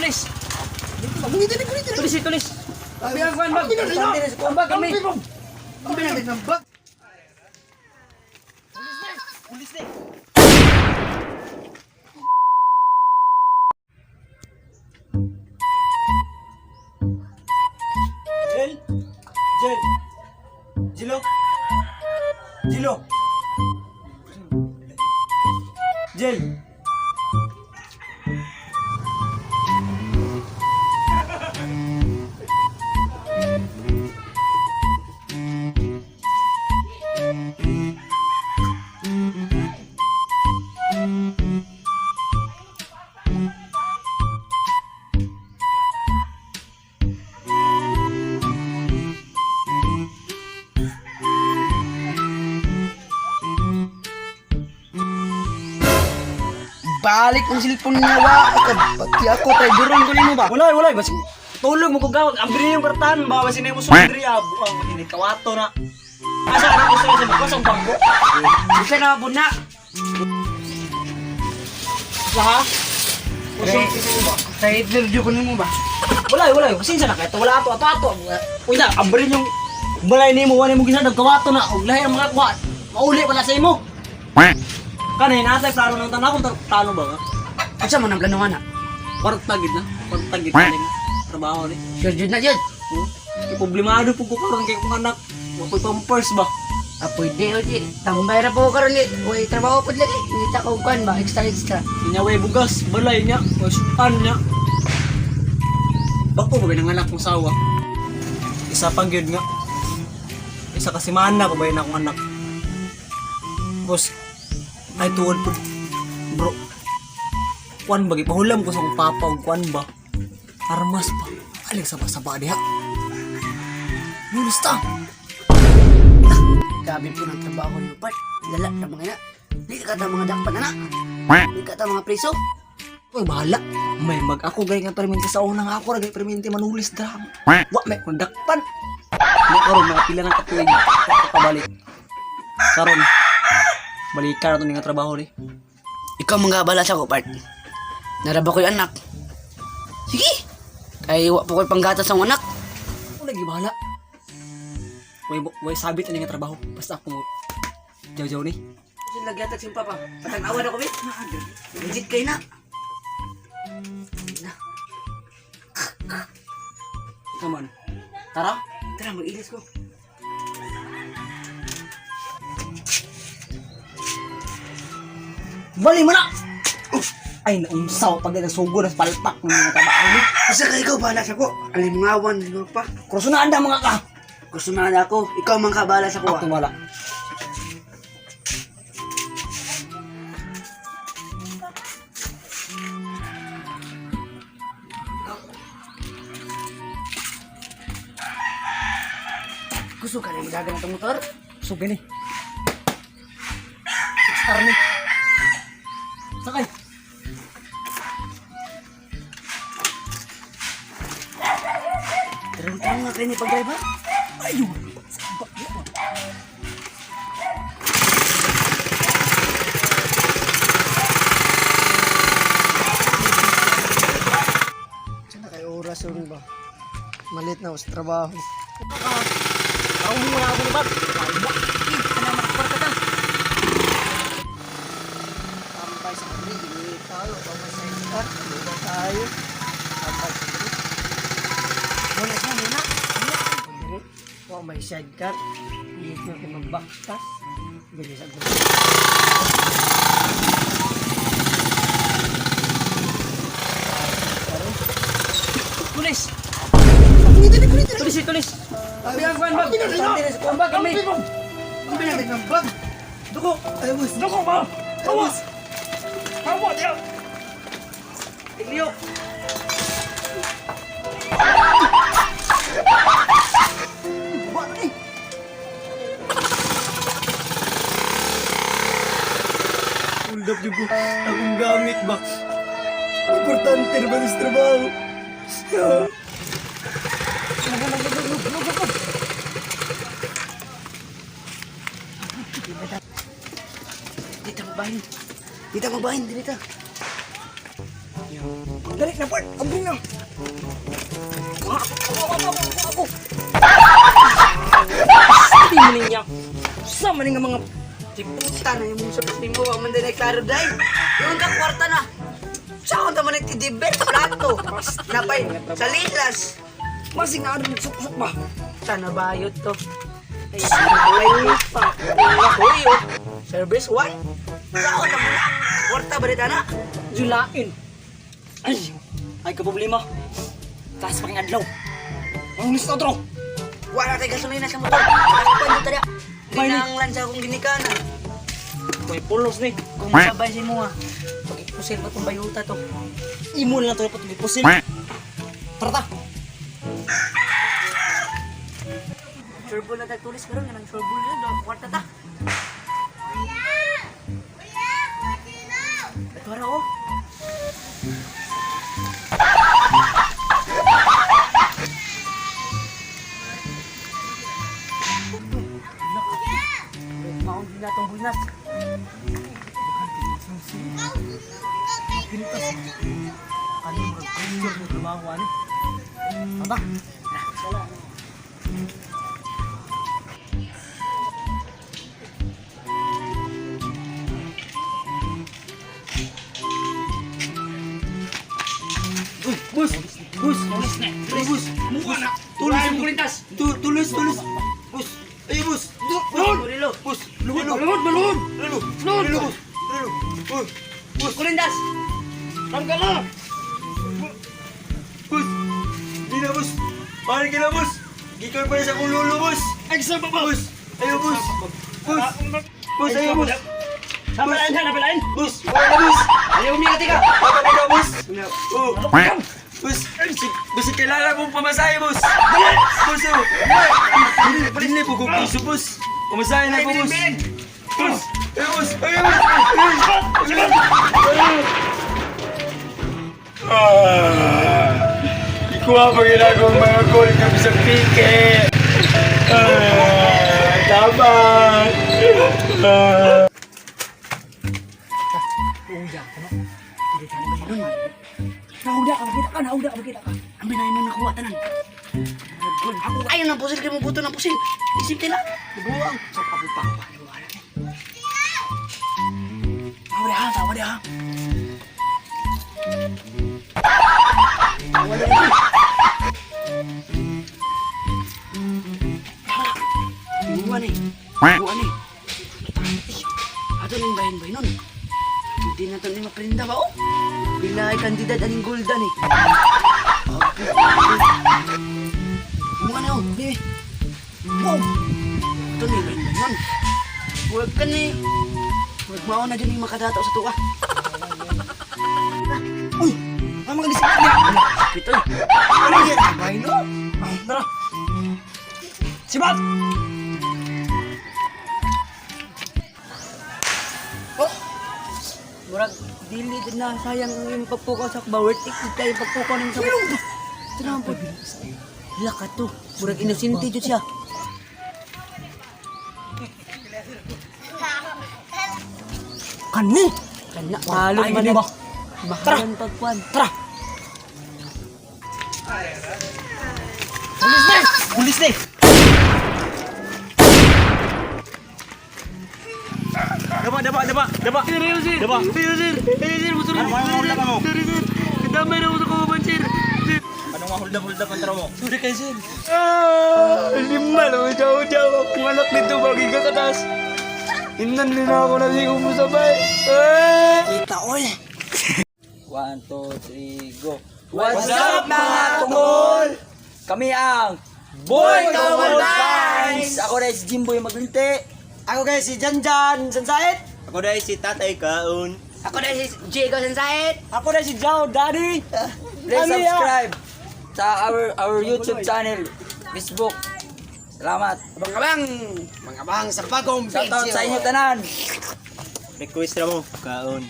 Tulis. Tulis, tulis. Abi ang kuan bag. Kuan bag kami. Jel! Jel! Jilo! Jilo! Jel! Balik ang cellphone niya wa. Pati ako try duron ko nimo ba. Walay, walay. Bas, tulog mo ko gawag. Ang diri yung kartan. Bawa sinay mo sundri. Ah, buang ini kawato na. Asa ka na ko sa mo sa bangko. Isa na buna. Sa ha? Try review ko nimo ba. Walay, walay. Pasensya na kay wala ato ato ato. Uy na, ang diri yung balay nimo wala mo gisad kawato na. Og lahi ang mga kuha. Mauli pala sa imo. Kanay natay plano ng tanan akong plano ba? Unsa man ang plano ana? Kwarta gid na. Kwarta gid na ning trabaho ni. Sure jud na jud. Oh, problemado po ko karon kay kong anak. Wa ko'y pampers ba? Ah, pwede oye. Tambay ra po karon ni. Uy, trabaho pud lagi. Ngita ko kuan ba extra extra. Niya way bugas, balay niya, way sutan niya. Bako ba ng anak kong sawa? Isa pang gyud nga. Isa ka semana pa ba yun akong anak? Boss, ay tuod po. Bro, kuan ba, gipahulam ko sa akong papa og kuan ba? Armas pa. Aling saba-saba diha. Nulis ta. Grabe po ng trabaho niyo, part. Lala na mga ina. Di ka ta mga dakpan na. Di ka ta mga preso. Uy, bahala. May mag ako gay nga perminti sa unang ako ra gay perminti manulis dra. Wa may kondakpan. May karon mga pila ng katuig kabalik. Karon balikan na to ni nga trabaho ni. Ikaw mga bala sa ko, part. Naraba ko yung anak. Sige. Kay wa po ko'y panggatas ang anak. Ako lagi bahala. Way way sabit ani nga trabaho basta ako mo jaw-jaw ni. Sila gyatag siyang papa. Patang-awa na ko, be. Legit kay na. Na. Come on. Tara. Tara, mag-ilis ko. Bali mo na. Ay naunsaw pag nasugo na sa palpak ng mga trabaho ni. Asa ka ikaw bala sa ko? Alimungawan, ikaw pa. Kruso na anda mga ka. Gusto na na ako. Ikaw man ka bala sa ko. Ako wala. Gusto ka na magdagan ng motor? So gani. Star ni. Sakay. Tarong-tarong nga kayo ni pag-drive ha? Ayun. Saan na kay oras yun ba? Malit na ako sa trabaho. Ako muna ako ni Bob. Tambay sa diri, ini tayo, tambay sa sidecar, lugaw tayo. Tambay sa diri. Muna siya, muna. Diri, wa may sidecar. Hindi ko kayo magbaktas. Diri sa gulo. Tulis. Tulis, tulis. Abi ang kuan bag. Kuan bag kami. Duko! Ay, boss! Doko ba? Awas. Awas ya. Iglio. Hold up yung akong gamit ba? Importante na ba sa trabaho? Dito magbahin. Dito magbahin, dito. niya. Dali na part, abring na. Ako, ako, ako, ako, ako. Hindi mo niya. Sa man nga mga Puta na yung sa mo, ang manday na klaro day. Yung ka kwarta na. Sa akong taman nagtidibet, plato. Napay, sa lilas. masing na ano nagsuksok ba? Sana bayot to. Ay, ay, pa. Uy, oh. Service one. Sa akong taman na. Kwarta ba dito na? Julain. Ay, ay ka problema. Taas pa kang adlaw. Ang ulis na otro. Wala tayo gasolina sa motor. Takpan dito na. Ginanglan sa akong ginikanan. May pulos ni. Kung sabay si mo ah. Pag-ipusil ko itong bayuta to. Imo na lang to dapat may pusil. Tara ta. Sureball na tagtulis karon nga nang sureball yun. Doon, kwarta ta. Ito ra oh. Maon din na itong bunas. Pintas. Ano mo picture mo trabaho ano? Tata. Uy, bus! Bus! Tulis na! Bus! Mukha na! Tulis! Tulis! Tulis! Tulis! Bus! Ay, bus! Lulod! Bus! Lulod! Lulod! Lulod! Lulod! Lulod! Lulod! Bus! Kulindas! Tanggal na. Bus! Di na, bus! Paano ka na, bus? Gikan pa na sa akong lolo, bus! Ay sa baba. Bus! Ayaw, bus! Bus! Bus, ayaw, bus! Sa balain sa balain. Bus! Wala na, bus! Ayaw niya tika! Baka pa ka, bus! Oh! Bus! Bus, kailangan mong pamasahe, bus! Bus, oh! Dili po kong piso, bus! Pamasahe na ko, bus! Bus! Ayaw, bus! Ayaw, bus! Ikuha pa ginagawang mga goal kami sa pike. Ah, tama. Ah. Nahuda ka, makita ka, nahuda ka, makita ka. Ang binayin mo nakuha tanan. Ako ayaw ng pusil kay mo buto ng pusil. Isip nila. Buang sa papupa. Tawa ha, tawa ha. Buwan eh. Buwan eh. Ato nang bahin-bahin nun. Hindi na to ni maprinda ba oh? Pila ay kandidad aning golden eh. Buwan na oh. Bebe. Wow. Ito ni bahin-bahin nun. Huwag ka ni. Huwag mao na dyan yung makadato sa tuwa. Uy, ang mga gising niya. Pito eh. Ano yan? Bahin no? Ah, tara. Sibat! Murag, dili din na sayang ang iyong pagpukaw sa ba. Worth it gid kayo pagpukaw nimo sa Ito na po. Hala ka to. Murag inosente jud siya. Kani! Kana talo Ay, man gini ba? Mahalan pagkuan. Tara! Pulis na! Pulis na! Daba, daba, daba, daba. Sir, sir. Daba. Sir, sir. Sir, sir. Ano ang hold up mo? Sir, sir. Damay na mo sa kumaban, sir. Sir. Ano nga hold up, hold up ang taro mo? Sorry kayo, sir. Ah, lima lang, jaw, jaw. Akong anak nito, bagay ka katas. Inan din ako na si kumusabay. Ah! Kita, oy! 1, 2, 3, go! What's up, mga tungol? Kami ang Boy Tungol Tungol Vines! Ako na si Jimboy Maglinte. Ako guys, si Janjan Sansait. Ako dahil si Tatay Kaon. Ako na si Diego Sensait. Ako na si Jao Daddy. Please Kami, ah. subscribe sa our YouTube channel, Facebook. Salamat. Abang-abang! Abang-abang sa bagong Shoutout sa inyo tanan. Request na mo, Kaon.